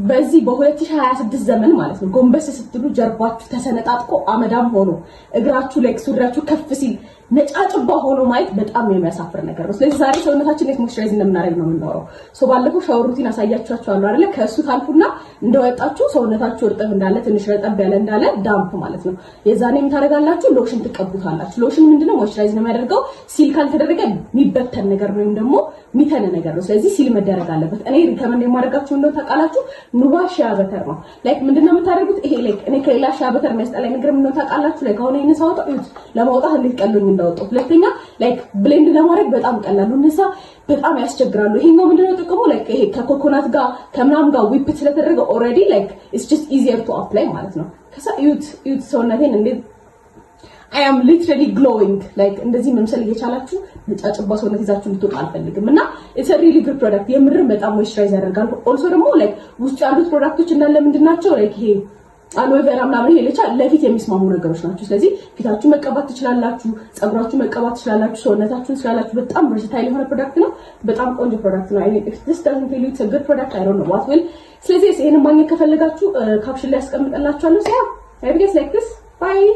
በዚህ በ2026 ዘመን ማለት ነው፣ ጎንበስ ስትሉ ጀርባችሁ ተሰነጣጥቆ አመዳም ሆኖ፣ እግራችሁ ላይ ሱሪያችሁ ከፍ ሲል ነጫጭባ ሆኖ ማየት በጣም የሚያሳፍር ነገር ነው። ስለዚህ ዛሬ ሰውነታችን እንዴት moisturize እንደምናደርግ ነው የምናወራው። So ባለፈው shower routine አሳያችኋቸዋለሁ አይደለ? ከእሱ ታልፉና እንደወጣችሁ ሰውነታችሁ እርጥብ እንዳለ፣ ትንሽ ረጠብ ያለ እንዳለ፣ damp ማለት ነው። የዛኔ የምታደርጋላችሁ ሎሽን ትቀቡታላችሁ። ሎሽን ምንድነው? Moisturize ነው የሚያደርገው። Seal ካልተደረገ የሚበተን ነገር ወይም ደግሞ የሚተን ነገር ነው። ስለዚህ seal መደረግ አለበት። እኔ recommend የማደርጋችሁ እንደው ታውቃላችሁ ኑባ shea butter ነው። Like ምንድነው የምታደርጉት? ይሄ like እኔ ከሌላ shea butter የሚያስጠላኝ ነገር ምንድነው ታውቃላችሁ? Like አሁን ይሄን ሳወጣው እዩት፣ ለማውጣት እንዴት ቀሎኝ እንዳወጣው። ሁለተኛ like blend ለማድረግ በጣም ቀላሉ፣ እነዛ በጣም ያስቸግራሉ። ይሄኛው ምንድነው ጥቅሙ? Like ይሄ ከኮኮናት ጋር ከምናምን ጋር whip ስለተደረገ already like it's just easier to apply ማለት ነው። ከዛ እዩት እዩት ሰውነቴን እንዴት I am literally glowing። Like እንደዚህ መምሰል እየቻላችሁ ነጫጭባ ሰውነት ይዛችሁ እንድትወጡ አልፈልግም። እና it's really good product፣ የምርም በጣም moisturize ያደርጋል። Also ደግሞ like ውስጡ ያሉት product ኦች እንዳለ ምንድን ናቸው? Like ይሄ aloe vera ምናምን፣ ይሄ ለቻ ለፊት የሚስማሙ ነገሮች ናቸው። ስለዚህ ፊታችሁ መቀባት ትችላላችሁ፣ ፀጉራችሁ መቀባት ትችላላችሁ፣ ሰውነታችሁን ትችላላችሁ። በጣም versatile የሆነ product ነው። በጣም ቆንጆ product ነው። I mean, if this doesn't tell you it's a good product, I don't know what will። ስለዚህ ይሄንን ማግኘት ከፈለጋችሁ caption ላይ አስቀምጥላችኋለሁ። So yeah, I guess like this, bye.